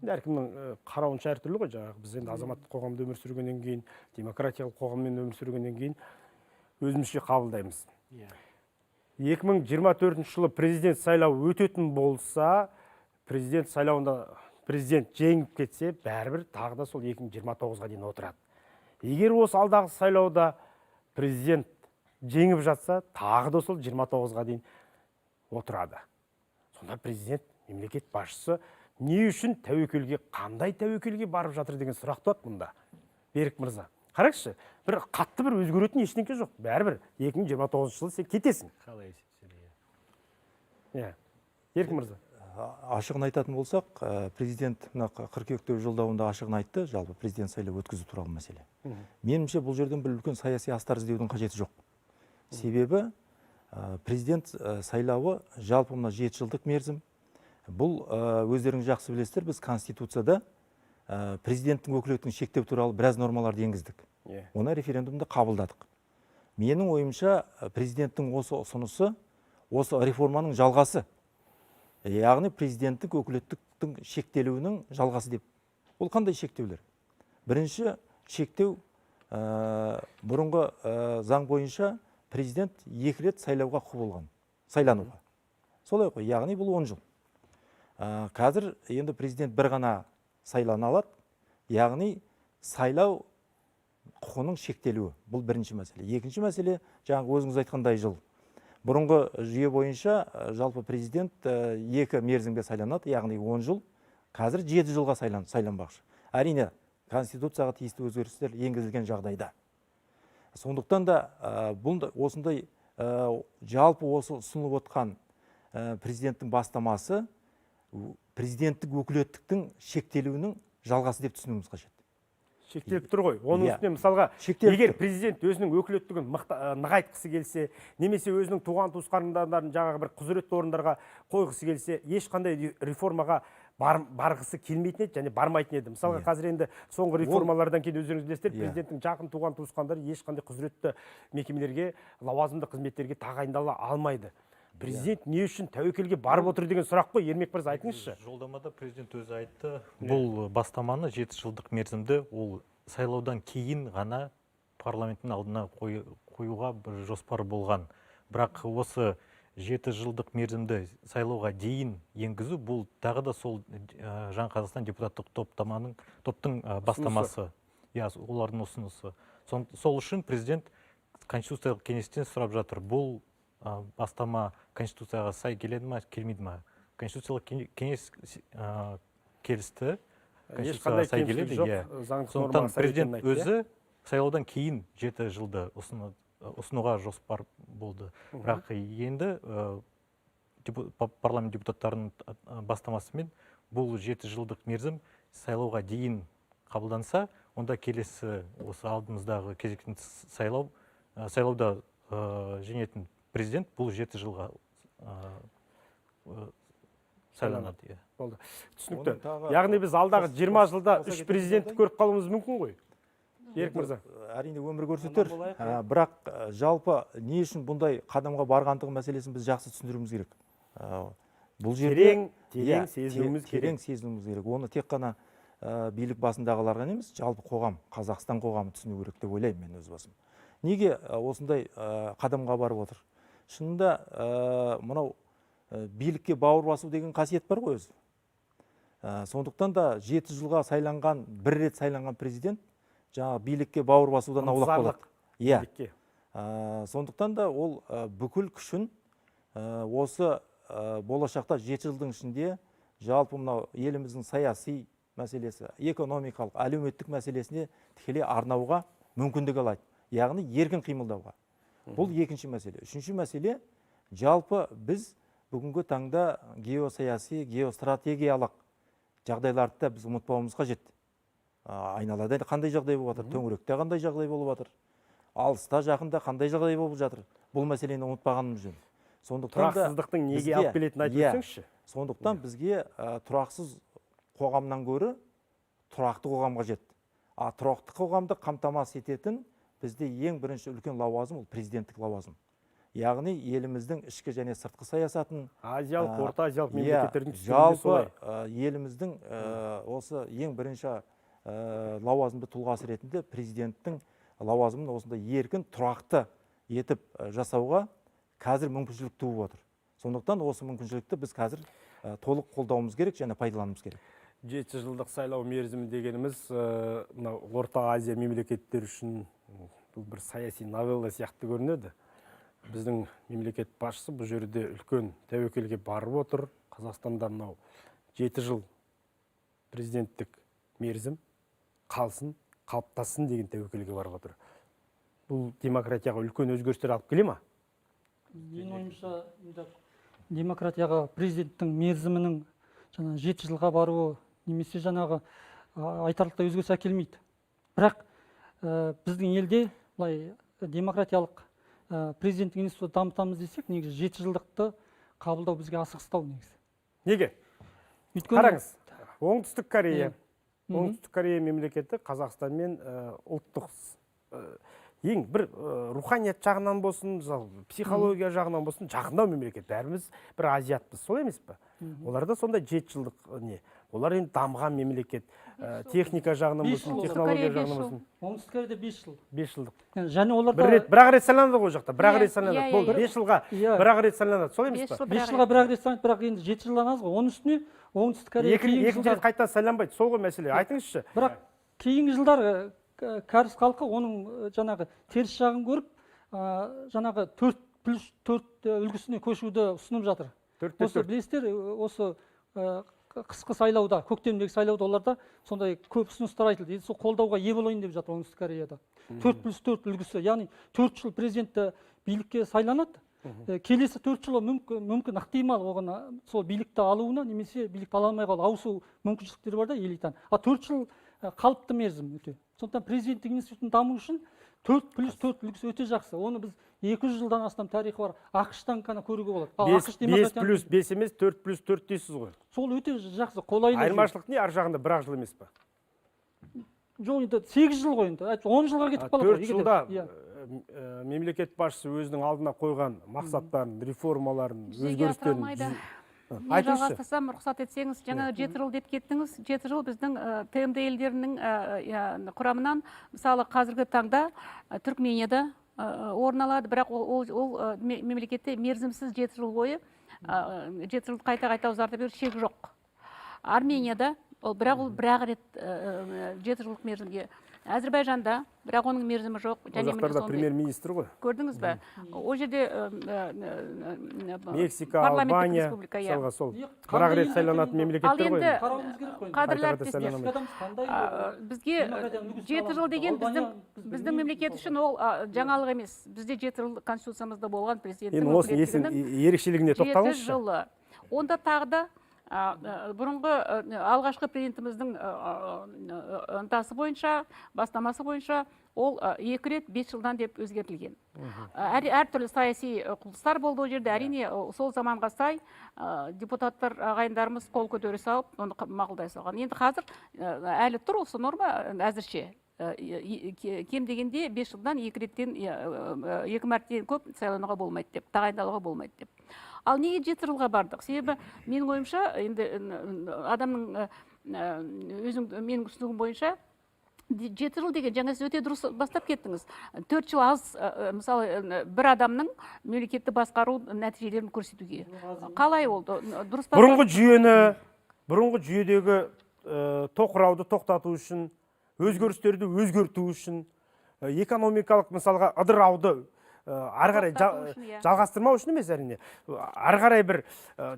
Әркімнің қарауынша әртүрлі ғой, жаңағы біз енді азаматтық қоғамда өмір сүргеннен кейін, демократиялық қоғаммен өмір сүргеннен кейін өзімізше қабылдаймыз. 2024 жылы президент сайлауы өтетін болса, президент сайлауында президент жеңіп кетсе, бәрібір тағы да сол 2029-ға дейін отырады. Егер осы алдағы сайлауда президент жеңіп жатса, тағы да сол 29-ға дейін отырады. Сонда президент, мемлекет басшысы не үшін тәуекелге, қандай тәуекелге барып жатыр деген сұрақ туады мұнда. Берік мырза, қараңызшы, бір қатты бір өзгеретін ештеңе жоқ. Бәрібір 2029 жылы сен кетесің. Қалай есептеледі? Иә. Берік мырза. Ашығын айтатын болсақ, президент мына қыркүйектегі жолдауында ашығын айтты, жалпы президент сайлау өткізу туралы мәселе. Меніңше бұл жерден бір үлкен саяси астар іздеудің қажеті жоқ. Себебі президент сайлауы жалпы мына 7 жылдық мерзім. Бұл өздеріңіз жақсы білесіздер, біз Конституцияда президенттің өкілеттігін шектеу туралы біраз нормаларды енгіздік. Оны референдумда қабылдадық. Менің ойымша, президенттің осы ұсынысы, осы реформаның жалғасы. Яғни президенттік өкілеттіктің шектелуінің жалғасы деп. Ол қандай шектеулер? Бірінші шектеу, бұрынғы заң бойынша президент 2 рет сайлауға құқы болған, сайлануға. Солай ғой, яғни бұл 10 жыл. Қазір енді президент бір ғана сайлана алады, яғни сайлау құқының шектелуі. Бұл бірінші мәселе. Екінші мәселе, жаңағы өзіңіз айтқандай жыл. Бұрынғы жүйе бойынша жалпы президент 2 мерзімге сайланады, яғни 10 жыл. Қазір 7 жылға сайланбақшы. Әрине, Конституцияға тиісті өзгерістер енгізілген жағдайда. Сондықтан да бұл осындай жалпы осы ұсынылып отқан президенттің бастамасы президенттік өкілеттіктің шектелуінің жалғасы деп түсінуіміз қажет. Шектеліп тұр ғой. Оның үстіне мысалға, егер президент өзінің өкілеттігін нығайтқысы келсе, немесе өзінің туған туысқандарын жаңағы бір құзыретті орындарға қойғысы келсе, ешқандай реформаға барғысы келмейтін еді және бармайтын еді. Мысалға, қазір енді соңғы реформалардан кейін өздеріңіз білесіздер, президенттің жақын туған туысқандары ешқандай құзыретті мекемелерге, лауазымды қызметтерге тағайындала алмайды. Президент не үшін тәуекелге барып отыр деген сұрақ қой, Ермек мырза, айтыңызшы. Жолдамада президент өзі айтты, бұл бастаманы 7 жылдық мерзімді ол сайлаудан кейін ғана парламенттің алдына қоюға бір жоспар болған. Бірақ осы 7 жылдық мерзімді сайлауға дейін енгізу бұл тағы да сол Жаңа Қазақстан депутаттық топтың бастамасы. Иә, олардың ұсынысы. Сол үшін президент Конституциялық кеңестен сұрап жатыр. Бұл бастама Конституцияға сай келеді ма, келмейді ма? Конституциялық кеңес келісті. Ешқандай Конституцияға сай кемшілік келеді, жоқ, иә. заңдық Сондықтан нормаға сай президент екенін айтты, өзі сайлаудан кейін 7 жылды ұсынуға жоспар болды. Бірақ енді парламент депутаттарының бастамасымен бұл 7 жылдық мерзім сайлауға дейін қабылданса, онда келесі осы алдымыздағы кезектен тыс сайлауда жеңетін президент бұл 7 жылға сайланады. Иә. Болды. Түсінікті. Яғни біз алдағы 20 жылда 3 президентті көріп қалуымыз мүмкін ғой. Ерік мырза. Әрине, өмір көрсетер. Бірақ жалпы не үшін бұндай қадамға барғандығы мәселесін біз жақсы түсіндіруіміз керек. Бұл жерде терең сезінуіміз керек. Терең сезінуіміз керек. Оны тек қана билік басындағыларға емес, жалпы қоғам, Қазақстан қоғамы түсіну керек деп ойлаймын мен өз басым. Неге осындай қадамға барып отыр? Шынында мынау билікке бауыр басу деген қасиет бар ғой өзі. Сондықтан да 7 жылға сайланған, бір рет сайланған президент жаңағы билікке бауыр басудан аулақ болады. Иә. Сондықтан да ол бүкіл күшін осы болашақта 7 жылдың ішінде жалпы мынау еліміздің саяси мәселесі, экономикалық, әлеуметтік мәселесіне тікелей арнауға мүмкіндік алады. Яғни еркін қимылдауға. Бұл екінші мәселе. Үшінші мәселе, жалпы біз бүгінгі таңда геосаяси, геостратегиялық жағдайларды да біз ұмытпауымыз қажет. Айналада қандай жағдай болып жатыр, төңіректе қандай жағдай болып жатыр, алыста жақында қандай жағдай болып жатыр. Бұл мәселені ұмытпағанымыз жөн. Сондықтан да тұрақсыздықтың неге алып келетінін айтып өтсеңізші. Сондықтан бізге тұрақсыз қоғамнан гөрі тұрақты қоғам қажет. А тұрақты қоғамды қамтамасыз ететін бізде ең бірінші үлкен лауазым ол президенттік лауазым. Яғни еліміздің ішкі және сыртқы саясатын, Азиялық, Орта Азиялық мемлекеттердің жалпы еліміздің осы ең бірінші лауазымды тұлғасы ретінде президенттің лауазымын осындай еркін, тұрақты етіп жасауға қазір мүмкіншілік туып отыр. Сондықтан осы мүмкіншілікті біз қазір толық қолдауымыз керек және пайдалануымыз керек. 7 жылдық сайлау мерзімі дегеніміз мынау Орта Азия мемлекеттері үшін бұл бір саяси новелла сияқты көрінеді. Біздің мемлекет басшысы бұл жерде үлкен тәуекелге барып отыр. Қазақстанда мынау 7 жыл президенттік мерзім қалсын, қалыптассын деген тәуекелге барып отыр. Бұл демократияға үлкен өзгерістер алып келе ма? Менің ойымша, демократияға президенттің мерзімінің жаңа 7 жылға баруы немесе жаңағы айтарлықтай өзгеріс әкелмейді. Бірақ біздің елде былай демократиялық президенттік институтты дамытамыз десек, негізі 7 жылдықты қабылдау бізге асығыстау негізі. Неге? Өйткені қараңыз, Оңтүстік Корея. Оңтүстік Корея мемлекеті Қазақстанмен ұлттық ең бір руханият жағынан болсын, психология жағынан болсын, жақындау мемлекет. Бәріміз бір азиатпыз, солай емес пе? Оларда сондай 7 жылдық не. Олар енді дамыған мемлекет, техника жағынан болсын, технология жағынан болсын. Оңтүстік Кореяда 5 жыл. 5 жылдық. Және оларда бір-ақ рет сайланады ғой жақта, бір-ақ рет сайланады. Болды, 5 жылға бір-ақ рет сайланады, солай емес пе? 5 жылға бір-ақ рет сайланады, бірақ енді 7 жылдан аз ғой. Оның үстіне Оңтүстік Корея екінші рет қайтадан сайланбайды, сол ғой мәселе. Айтыңызшы. Бірақ кейінгі жылдар кәріс халқы оның жаңағы теріс жағын көріп, жаңағы 4+4 үлгісіне көшуді ұсынып жатыр. Осы білесіздер, осы қысқы сайлауда, көктемдегі сайлауда оларда сондай көп ұсыныстар айтылды. Енді сол қолдауға ие болайын деп жатыр Оңтүстік Кореяда. 4+4 үлгісі, яғни 4 жыл президент билікке сайланады. Келесі 4 жыл мүмкін ықтимал оған сол билікті алуына немесе билікті ала алмай қалу, ауысу мүмкіншіліктері бар да элитаның. А 4 жыл қалыпты мерзім өте. Сондықтан президенттік институтын даму үшін 4+4 үлгісі өте жақсы. Оны біз 200 жылдан астам тарихы бар ақш-тан ғана көруге болады. 5+5 емес, 4+4 дейсіз ғой. Сол өте жақсы, қолайлы. Айырмашылық не, ар жағында бір-ақ жыл емес па? Жоқ, енді 8 жыл ғой енді. 10 жылға кетіп қалады ғой. 4 жылда мемлекет басшысы өзінің алдына қойған мақсаттарын, реформаларын, өзгерістерін Мен жалғастырсам, рұқсат етсеңіз, жаңа 7 жыл деп кеттіңіз. 7 жыл біздің ТМД елдерінің құрамынан, мысалы, қазіргі таңда Түркменияда орын алады, бірақ ол мемлекетте мерзімсіз 7 жыл бойы, 7 жыл қайта-қайта ұзарта беру шек жоқ. Арменияда, бірақ ол бір-ақ рет 7 жылдық мерзімге. Әзірбайжанда, бірақ оның мерзімі жоқ. Ол жақтарда премьер-министр ғой. Көрдіңіз бе? Ол жерде Мексика, Албания, мысалға сол. Бір-ақ рет сайланатын мемлекеттер ғой. Ал енді қадірлі әріптестер, бізге 7 жыл деген біздің мемлекет үшін ол жаңалық емес. Бізде 7 жыл конституциямызда болған президенттің өкілеттігінің ерекшелігіне тоқталыңызшы. 7 жылы. Онда тағы да Бұрынғы алғашқы президентіміздің ынтасы бойынша, бастамасы бойынша ол 2 рет 5 жылдан деп өзгертілген. Әртүрлі саяси құбылыстар болды ол жерде. Әрине, сол заманға сай депутаттар ағайындарымыз қол көтере салып, оны мақұлдай салған. Енді қазір әлі тұр осы норма әзірше. Кем дегенде 5 жылдан 2 реттен 2 мәртеден көп сайлануға болмайды деп, тағайындалуға болмайды деп. Ал неге 7 жылға бардық? Себебі менің ойымша, енді адамның өзің, менің түсінігім бойынша 7 жыл деген жаңа сіз өте дұрыс бастап кеттіңіз. 4 жыл аз, мысалы, бір адамның мемлекетті басқару нәтижелерін көрсетуге. Қалай ол? Дұрыс па? Бұрынғы жүйені, бұрынғы жүйедегі тоқырауды тоқтату үшін, өзгерістерді өзгерту үшін, экономикалық мысалға ыдырауды ары қарай жалғастырмау үшін емес, әрине, ары қарай бір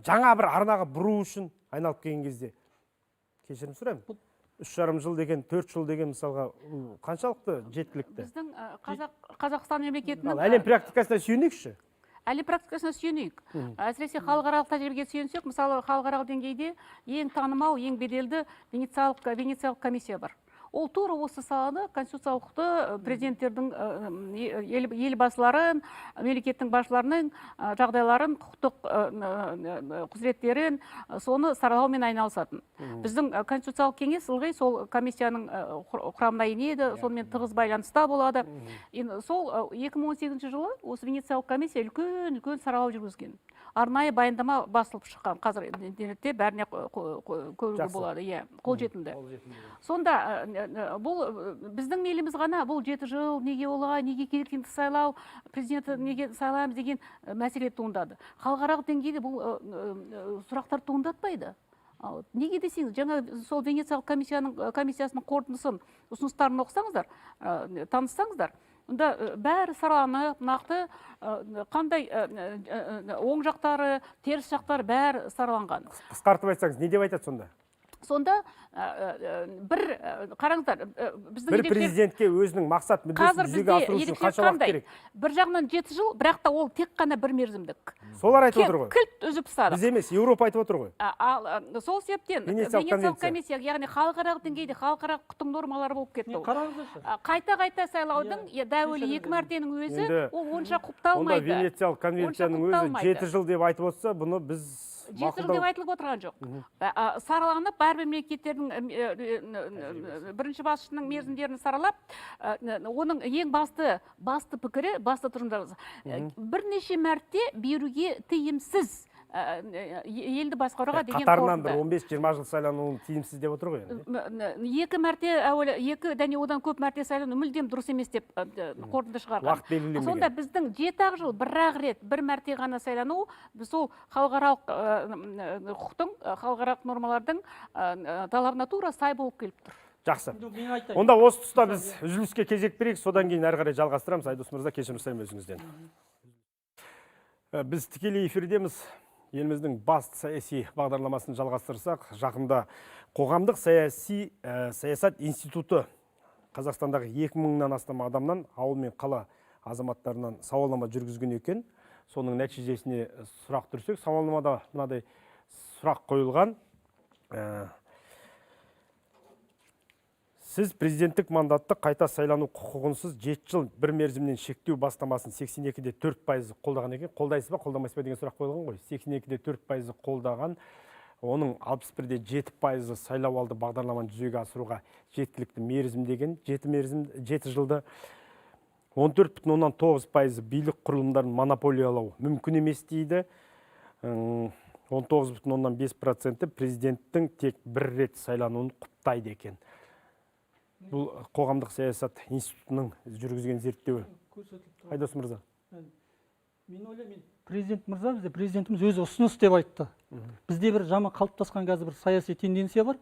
жаңа бір арнаға бұру үшін айналып келген кезде, кешірім сұраймын, 3,5 жыл деген, 4 жыл деген мысалға қаншалықты жеткілікті? Біздің Қазақстан мемлекетінің Әлем практикасына сүйенейікші. Әлем практикасына сүйенейік. Әсіресе халықаралық тәжірибеге сүйенсек, мысалы, халықаралық деңгейде ең танымал, ең беделді Венециялық комиссия бар. Ол тура осы саланы, конституциялық құқықты, президенттердің, елбасыларын, мемлекеттің басшыларының жағдайларын, құқықтық құзыреттерін, соны саралаумен айналысатын. Біздің конституциялық кеңес ылғи сол комиссияның құрамына енеді, сонымен тығыз байланыста болады. Енді сол 2018 жылы осы Венециялық комиссия үлкен саралау жүргізген. Арнайы баяндама басылып шыққан. Қазір интернетте бәріне көруге болады, иә, қолжетімді. Сонда бұл біздің меліміз ғана, бұл 7 жыл неге олай, неге кезектен тыс сайлау, президентті неге сайлаймыз деген мәселе туындады. Халықаралық деңгейде бұл сұрақтар туындатпайды. Неге десеңіз, жаңа сол Венециялық комиссиясының қорытындысын, ұсыныстарын оқысаңыздар, таныссаңыздар, онда бәрі сараланып, нақты қандай оң жақтары, теріс жақтары бәрі сараланған. Қысқартып айтсаңыз, не деп айтады сонда? Сонда бір қараңыздар, біздің бір президентке өзінің мақсат мүддесін жүзеге асыру үшін қанша уақыт керек? Бір жағынан 7 жыл, бірақ та ол тек қана бір мерзімдік. Солар айтып отыр ғой. Кілт үзіп тастадық. Біз емес, Еуропа айтып отыр ғой. Ал сол себептен Венециялық комиссия, яғни халықаралық деңгейде халықаралық құқықтың нормалары болып кетті ол. Қайта-қайта сайлаудың дәуелі 2 мәртенің өзі ол онша құпталмайды. Онда Венециялық конвенцияның өзі 7 жыл деп айтып отырса, бұны біз 7 жыл деп айтылып отырған жоқ. Сараланып, әрбір мемлекеттердің бірінші басшысының мерзімдерін саралап, оның ең басты пікірі, басты тұжырымдары бірнеше мәрте беруге тыйымсыз елді басқаруға деген қатарынан бір 15-20 жыл сайлануын тиімсіз деп отыр ғой енді. 2 мәрте әуелі, 2 және одан көп мәрте сайлану мүлдем дұрыс емес деп қорытынды шығарған. Уақыт белгіленбеген. Сонда біздің 7 жыл бір-ақ рет, бір мәрте ғана сайлану, сол халықаралық құқықтың, халықаралық нормалардың талабына тура сай болып келіп тұр. Жақсы. Онда осы тұста біз үзіліске кезек берейік, содан кейін әрі қарай жалғастырамыз. Айдос мырза, кешірім сұраймын өзіңізден. Біз тікелей эфирдеміз. Еліміздің басты саяси бағдарламасын жалғастырсақ, жақында қоғамдық саяси саясат институты Қазақстандағы 2000-нан астам адамнан, ауыл мен қала азаматтарынан сауалнама жүргізген екен. Соның нәтижесіне сұрақ түрсек, сауалнамада мынадай сұрақ қойылған. Сіз президенттік мандатты қайта сайлану құқығынсыз 7 жыл бір мерзімнен шектеу бастамасын 82,4% қолдаған екен. Қолдайсыз ба, қолдамайсыз ба деген сұрақ қойылған ғой. 82,4% қолдаған, оның 61,7% сайлау алды бағдарламаны жүзеге асыруға жеткілікті мерзім деген, 7 жылды. 14,9% билік құрылымдарын монополиялау мүмкін емес дейді. 19,5% президенттің тек бір рет сайлануын құптайды екен. Бұл қоғамдық саясат институтының жүргізген зерттеуі. Айдос мырза. Мен ойлаймын, президент мырза, бізде президентіміз өзі ұсыныс деп айтты. Бізде бір жаман қалыптасқан қазір бір саяси тенденция бар.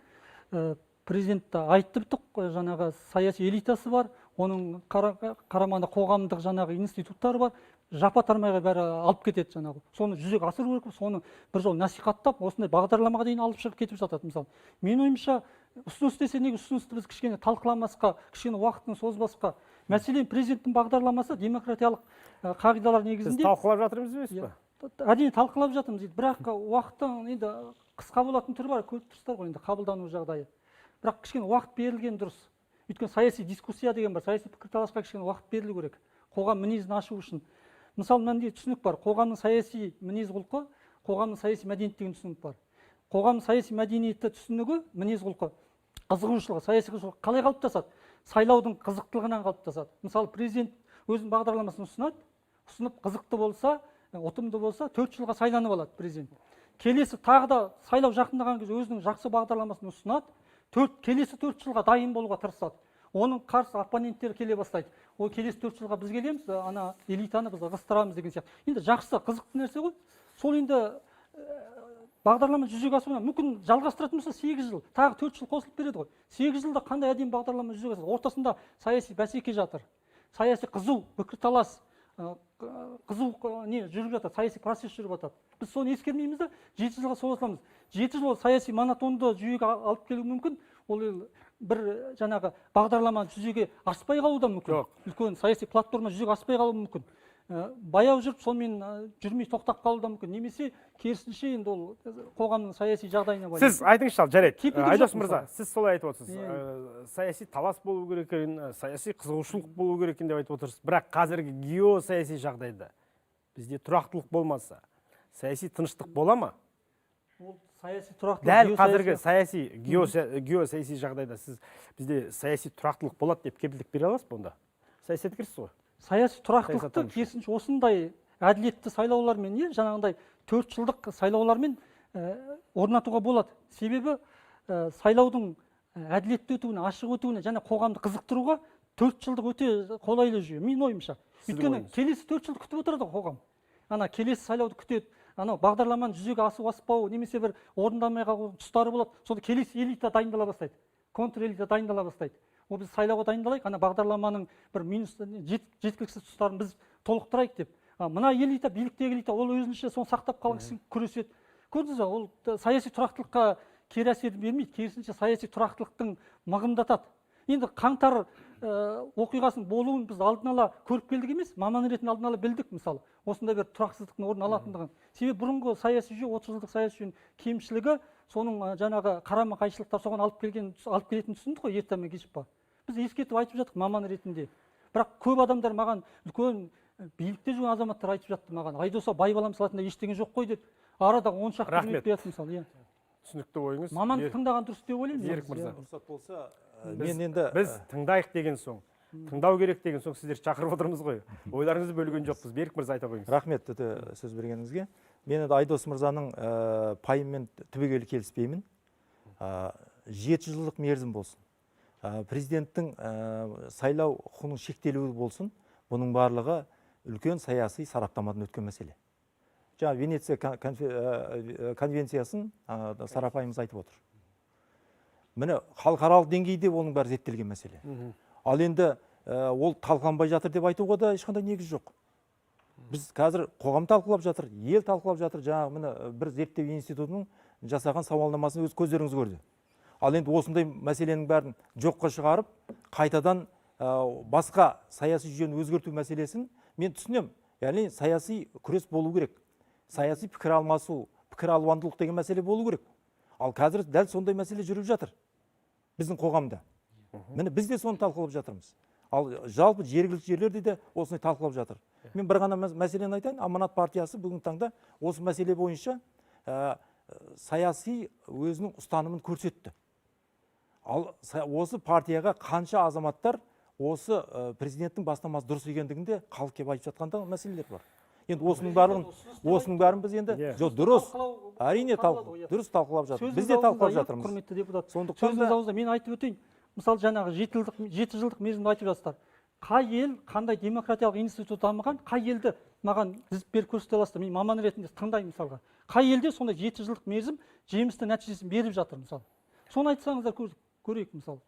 Президент айтты бітік, жаңағы саяси элитасы бар, оның қарамағында қоғамдық жаңағы институттар бар, жапа тармайға бәрі алып кетеді жаңағы. Соны жүзеге асыру керек, соны бір жол насихаттап, осындай бағдарламаға дейін алып шығып кетіп жатады мысалы. Менің ойымша, ұсыныс десе неге ұсынысты біз кішкене талқыламасқа, кішкене уақытын созбасқа. Мәселен, президенттің бағдарламасы демократиялық қағидалар негізінде. Біз талқылап жатырмыз емес пе? Әрине, талқылап жатырмыз дейді, бірақ уақыттың енді қысқа болатын түрі бар, көріп тұрсыздар ғой енді қабылдану жағдайы. Бірақ кішкене уақыт берілген дұрыс. Өйткені саяси дискуссия деген бар, саяси пікірталасқа кішкене уақыт берілу керек. Қоғам мінезін ашу үшін. Мысалы, мынандай түсінік бар: қоғамның саяси мінез құлқы, қоғамның саяси мәдениеті деген түсінік бар. Қоғамның саяси мәдениеті түсінігі, мінез құлқы, қызығушылығы, саяси қызығушылық қалай қалыптасады? Сайлаудың қызықтылығынан қалыптасады. Мысалы, президент өзінің бағдарламасын ұсынады, ұсынып, қызықты болса, ұтымды болса, 4 жылға сайланып алады президент. Келесі тағы да сайлау жақындаған кезде өзінің жақсы бағдарламасын ұсынады, келесі 4 жылға дайын болуға тырысады. Оның қарсы оппоненттері келе бастайды: ол келесі 4 жылға біз келеміз, ана элитаны біз ығыстырамыз деген сияқты. Енді жақсы, қызықты нәрсе ғой сол. Енді бағдарлама жүзеге асуына мүмкін, жалғастыратын болса, 8 жыл, тағы 4 жыл қосылып береді ғой. 8 жылда қандай әдемі бағдарлама жүзеге асады? Ортасында саяси бәсеке жатыр, саяси қызу пікірталас, қызу не жүріп жатыр, саяси процесс жүріп жатады. Біз соны ескермейміз да, 7 жылға соға саламыз. 7 жыл ол саяси монотонды жүйеге алып келуі мүмкін. Ол бір жаңағы бағдарлама жүзеге аспай қалуы да мүмкін, үлкен саяси платформа жүзеге аспай қалуы мүмкін. Баяу жүріп, сонымен жүрмей тоқтап қалуы да мүмкін немесе керісінше, енді ол қоғамның саяси жағдайына байланысты. Сіз айтыңызшы, ал жарайды. Кепілдік жоқ Айдос мысалы. мырза, сіз солай айтып отырсыз. Иә. Саяси талас болу керек екен, саяси қызығушылық болу керек екен деп айтып отырсыз. Бірақ қазіргі геосаяси жағдайда бізде тұрақтылық болмаса, саяси тыныштық бола ма? Ол саяси тұрақтылық Дәл геосаяси- қазіргі саяси геосаяси жағдайда сіз бізде саяси тұрақтылық болады деп кепілдік бере аласыз ба? Онда саясаткерсіз ғой. Саяси тұрақтылықты Саясаттанушы. керісінше осындай әділетті сайлаулармен, иә, жаңағындай 4 жылдық сайлаулармен орнатуға болады. Себебі сайлаудың әділетті өтуіне, ашық өтуіне және қоғамды қызықтыруға 4 жылдық өте қолайлы жүйе, менің ойымша. Сіздің Өйткені ойыңыз. келесі 4 жылды күтіп отырады ғой қоғам, ана келесі сайлауды күтеді. Анау бағдарламаның жүзеге асу аспауы немесе бір орындалмай қалу тұстары болады. Сонда келесі элита дайындала бастайды, контрэлита дайындала бастайды. Ол біз сайлауға дайындалайық, ана бағдарламаның бір минус, жеткіліксіз тұстарын біз толықтырайық деп. А мына элита, биліктегі элита, ол өзінше соны сақтап қалғысы күреседі. Көрдіңіз ба, ол саяси тұрақтылыққа кері әсер бермейді, керісінше саяси тұрақтылықтың мығымдатады. Енді қаңтар оқиғасының болуын біз алдын ала көріп келдік емес, маман ретінде алдын ала білдік, мысалы, осындай бір тұрақсыздықтың орын алатындығын. Себебі бұрынғы саяси жүйе, 30 жылдық саяси жүйенің кемшілігі, соның жаңағы қарама қайшылықтар соған алып келетінін түсіндік қой ерте ме, кеш па. Біз ескертіп айтып жаттық маман ретінде. Бірақ көп адамдар маған, үлкен билікте жүрген азаматтар айтып жатты маған: «Айдос ау, байбалам салатындай ештеңе жоқ қой», – деді. Арада 10 шақты күн Рахмет. өтпей жатты, мысалы, иә. Түсінікті ойыңыз. Маманды тыңдаған дұрыс деп ойлаймын Ерік негізі, мырза. иә. Рұқсат болса, мен енді Біз тыңдайық деген соң, тыңдау керек деген соң, сіздерді шақырып отырмыз ғой. Ойларыңызды бөлген жоқпыз. Берік мырза, айта қойыңыз. Рахмет өте сөз бергеніңізге. Мен енді Айдос мырзаның пайымымен түбегейлі келіспеймін. 7 жылдық мерзім болсын, президенттің сайлау құқығының шектелуі болсын, бұның барлығы үлкен саяси сараптамадан өткен мәселе. Жаңа Венеция конвенциясын Сара апайымыз айтып отыр. Міне, халықаралық деңгейде оның бәрі зерттелген мәселе. Ал енді ол талқыланбай жатыр деп айтуға да ешқандай негіз жоқ. Біз қазір, қоғам талқылап жатыр, ел талқылап жатыр. Жаңағы, міне, бір зерттеу институтының жасаған сауалнамасын өз көздеріңіз көрді. Ал енді осындай мәселенің бәрін жоққа шығарып, қайтадан басқа саяси жүйені өзгерту мәселесін мен түсінемін. Яғни саяси күрес болу керек, саяси пікір алмасу, пікір алуандылық деген мәселе болу керек. Ал қазір дәл сондай мәселе жүріп жатыр біздің қоғамда. Міне, біз де соны талқылап жатырмыз. Ал жалпы жергілікті жерлерде де осыны талқылап жатыр. Мен бір ғана мәселені айтайын. Аманат партиясы бүгінгі таңда осы мәселе бойынша саяси өзінің ұстанымын көрсетті. Ал осы партияға қанша азаматтар осы президенттің бастамасы дұрыс екендігін де халық келіп айтып жатқан да мәселелер бар. Енді осының бәрін біз енді жоқ, дұрыс, әрине, дұрыс талқылап жатыр, біз де Сөзіңіз талқылап аузында, иә, жатырмыз. Құрметті депутат, Сондықтан сөзіңіз да аузында, мен айтып өтейін. Мысалы, жаңағы 7 жылдық мерзімді айтып жатсыздар. Қай ел, қандай демократиялық институт дамыған, қай елді маған тізіп беріп көрсете аласыздар? Мен маман ретінде тыңдаймын. Мысалға, қай елде сондай 7 жылдық мерзім жемісті нәтижесін беріп жатыр, мысалы, соны айтсаңыздар, көрейік. Мысалы,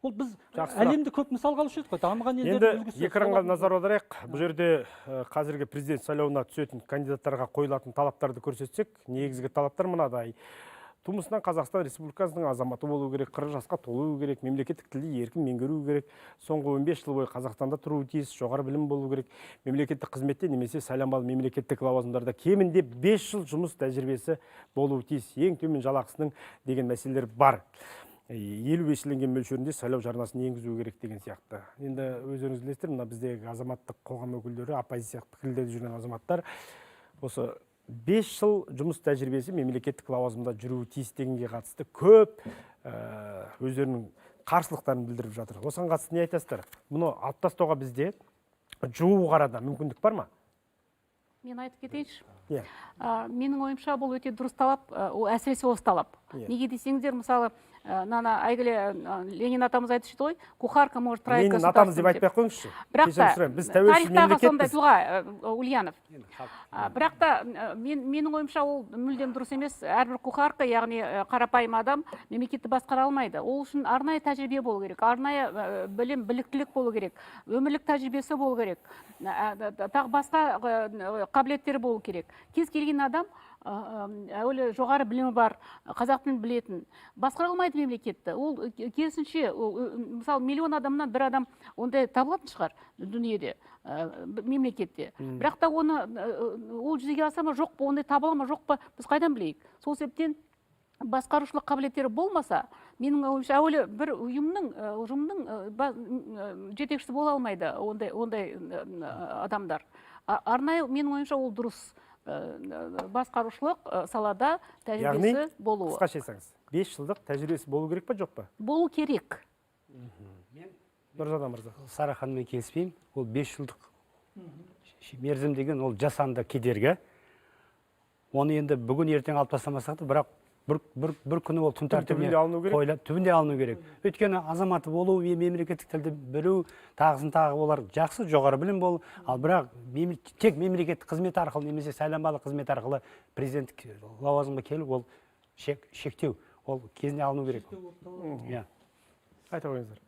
ол біз Жақсы сұрақ. әлемде көп мысалға алушы едік қой, дамыған елдердің Енді үлгісі. экранға Солардың- назар аударайық. Бұл жерде қазіргі президент сайлауына түсетін кандидаттарға қойылатын талаптарды көрсетсек, негізгі талаптар мынадай: Тумысынан Қазақстан Республикасының азаматы болу керек, 40 жасқа толуы керек, мемлекеттік тілді еркін меңгеруі керек, соңғы 15 жыл бойы Қазақстанда тұруы тиіс, жоғары білім болу керек, мемлекеттік қызметте немесе сайланбалы мемлекеттік лауазымдарда кемінде 5 жыл жұмыс тәжірибесі болуы тиіс, ең төмен жалақысының деген мәселелер бар. 50 еселенген мөлшерінде сайлау жарнасын енгізу керек деген сияқты. Енді өздеріңіз білесіздер, мына біздегі азаматтық қоғам өкілдері, оппозициялық пікірлерде жүрген азаматтар осы 5 жыл жұмыс тәжірибесі мемлекеттік лауазымда жүруі тиіс дегенге қатысты көп өздерінің қарсылықтарын білдіріп жатыр. Осыған қатысты не айтасыздар? Мұны алып тастауға бізде жуық арада мүмкіндік бар ма? Мен айтып кетейінші. Иә. Менің ойымша, бұл өте дұрыс талап, әсіресе осы талап. Неге десеңіздер, мысалы, мына әйгілі Ленин атамыз айтушы еді ғой: «Кухарка может править Ленин атамыз деп государством» айтпай ақ қойыңызшы. Бірақ Кешірім та сұраймын, біз тәуелсіз тарихтағы сондай мемлекетпіз. тұлға, Ульянов. Бірақ та менің ойымша, ол мүлдем дұрыс емес. Әрбір кухарка, яғни қарапайым адам мемлекетті басқара алмайды. Ол үшін арнайы тәжірибе болу керек, арнайы білім, біліктілік болу керек, өмірлік тәжірибесі болу керек, тағы басқа қабілеттері болу керек. Кез келген адам, әуелі жоғары білімі бар, қазақ тілін білетін, басқара алмайды мемлекетті. Ол керісінше, ол, мысалы, миллион адамнан бір адам ондай табылатын шығар дүниеде, мемлекетте. Бірақ та оны ол жүзеге аса ма, жоқ па, ондай табыла ма, жоқ па, біз қайдан білейік? Сол себептен басқарушылық қабілеттері болмаса, менің ойымша, әуелі бір ұйымның, ұжымның жетекшісі бола алмайды ондай адамдар. Арнайы, менің ойымша, ол дұрыс, басқарушылық салада Яғни, тәжірибесі болуы. қысқаша айтсаңыз, 5 жылдық тәжірибесі болу керек па, жоқ па? Болу керек. Нұрзада мырза. Сара ханыммен келіспеймін. Ол 5 жылдық мерзім деген ол жасанды кедергі. Оны енді бүгін ертең алып тастамасақ та, бірақ бір күні ол күн тәртібіне Түбінде алыну керек. Түбінде алыну керек. Өйткені азаматы болу, мемлекеттік тілді білу, тағысын тағы, олар жақсы, жоғары білім болу. Ал бірақ тек мемлекеттік қызмет арқылы немесе сайланбалы қызмет арқылы президенттік лауазымға келу, ол шектеу, ол кезінде алыну керек. Иә. Айта қойыңыздар.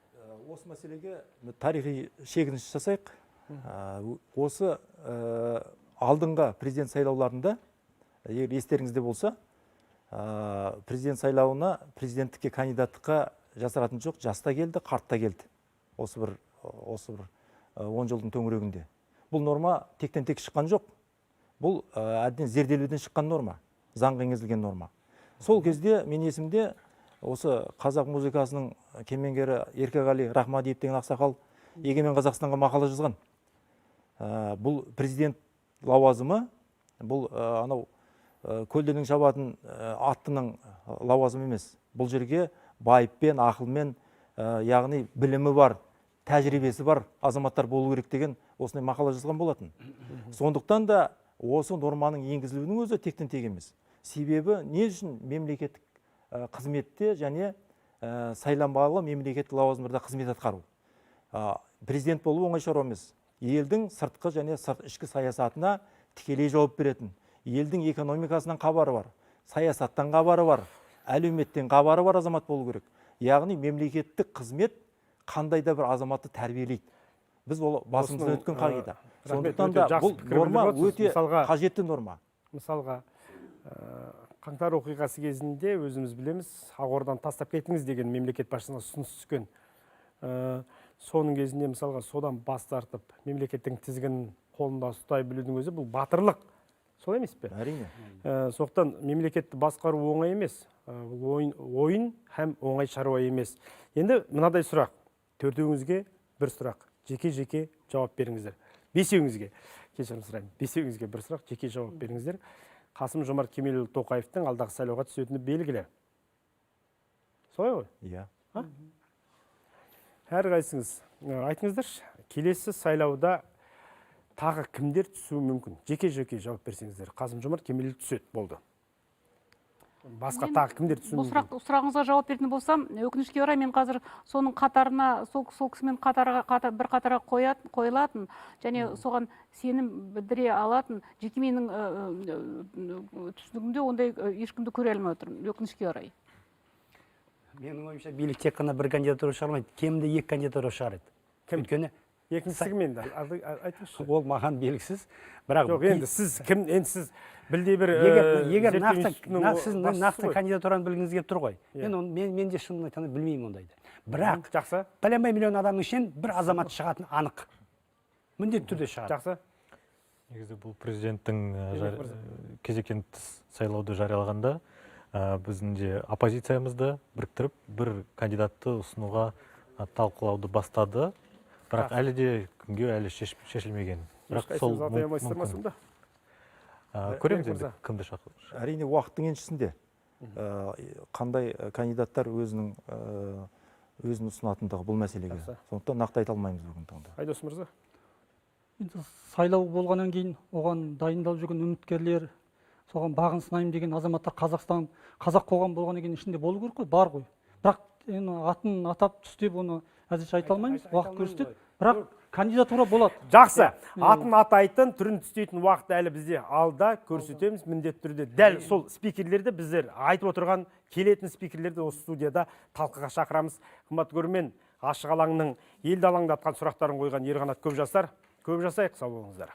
Осы мәселеге тарихи шегініс жасайық. Осы алдыңғы президент сайлауларында, егер естеріңізде болса, президент сайлауына, президенттікке кандидаттыққа жасыратын жоқ, жас та келді, қарт та келді. Осы бір 10 жылдың төңірегінде. Бұл норма тектен тек шыққан жоқ. Бұл әбден зерделеуден шыққан норма, заңға енгізілген норма. Сол кезде мен есімде, осы қазақ музыкасының кемеңгері Еркеғали Рахмадиев деген ақсақал Егемен Қазақстанға мақала жазған. Бұл президент лауазымы, бұл анау көлденең шабатын аттының лауазымы емес. Бұл жерге байыппен, ақылмен, яғни білімі бар, тәжірибесі бар азаматтар болу керек деген осындай мақала жазған болатын. Сондықтан да осы норманың енгізілуінің өзі тектен тек емес. Себебі не үшін мемлекеттік қызметте және сайланбалы мемлекеттік лауазымдарда қызмет атқару? Президент болу оңай шаруа емес. Елдің сыртқы және ішкі саясатына тікелей жауап беретін, елдің экономикасынан хабары бар, саясаттан хабары бар, әлеуметтен хабары бар азамат болу керек. Яғни мемлекеттік қызмет қандай да бір азаматты тәрбиелейді. Біз ол басымыздан Осының, өткен қағида. Рахмет, Сондықтан өте да жақсы бұл пікір норма білдіріп отырсыз. Өте Мысалға, қажетті норма. Мысалға, қаңтар оқиғасы кезінде өзіміз білеміз, Ақорданы тастап кетіңіз деген мемлекет басшысына ұсыныс түскен. Соның кезінде, мысалға, содан бас тартып, мемлекеттің тізгінін қолында ұстай білудің өзі бұл батырлық. Солай емес пе? Әрине. Сондықтан мемлекетті басқару оңай емес. Бұл ойын һәм оңай шаруа емес. Енді мынадай сұрақ. Төртеуіңізге бір сұрақ. Жеке-жеке жауап беріңіздер. Бесеуіңізге, кешірім сұраймын, бесеуіңізге бір сұрақ, жеке жауап беріңіздер. Қасым Жомарт Кемелұлы Тоқаевтың алдағы сайлауға түсетіні белгілі. Солай ғой? Иә. А? Әрқайсыңыз айтыңыздаршы, келесі сайлауда тағы кімдер түсуі мүмкін? Жеке-жеке жауап берсеңіздер. Қасым Жомарт Кемелұлы түседі, болды. Басқа Мен тағы кімдер түсуі бұл мүмкін? Сұрағыңызға жауап беретін болсам, өкінішке орай, мен қазір соның қатарына, сол кісімен бір қатарға қойылатын және соған сенім білдіре алатын жеке менің түсінігімде ондай ешкімді көре алмай отырмын, өкінішке орай. Менің ойымша, билік тек қана бір кандидатура шығармайды, кемінде екі кандидатура шығарады. Кім? Өйткені Екіншісі кім енді? Айтыңызшы. Ол маған белгісіз. Бірақ Жоқ, енді сіз кім? Енді сіз Білде бір Егер зерттеу нақты институтының сіз басшысы нақты ғой. кандидатураны білгіңіз келіп тұр ғой. Иә. Мен оны мен де шынын айтқанда білмеймін ондайды. Бірақ жақсы. Пәленбай миллион адамның ішінен бір азамат шығатын анық. Міндетті түрде шығады. Жақсы. Негізі бұл президенттің Ермек мырза. Кезектен тыс сайлауды жариялағанда біздің де оппозициямызды біріктіріп бір кандидатты ұсынуға талқылауды бастады. Бірақ Жақсы. әлі де күнге әлі шешілмеген. Бірақ Ешқайсыңыз сол атай алмайсыздар ма мүмкін. сонда? Көреміз Ермек енді мырза. кімді шақыру. Әрине, уақыттың еншісінде. Қандай кандидаттар өзін ұсынатындығы бұл мәселеге. Жақсы. Сондықтан нақты айта алмаймыз бүгінгі таңда. Айдос мырза. Енді сайлау болғаннан кейін оған дайындалып жүрген үміткерлер, соған бағын сынаймын деген азаматтар Қазақстан, қазақ қоғам болғаннан кейін ішінде болу керек қой, бар ғой. Бірақ енді атын атап түстеп оны әзірше айта алмаймыз, уақыт көрсетеді. Бірақ кандидатура болады. Жақсы. Атын атайтын, түрін түстейтін уақыт әлі бізде алда, көрсетеміз міндетті түрде. Дәл сол спикерлерді біздер айтып отырған келетін спикерлерді осы студияда талқыға шақырамыз. Қымбатты көрермен, ашық алаңның елді алаңдатқан сұрақтарын қойған Ерқанат Көпжасар. Көп жасайық, сау болыңыздар.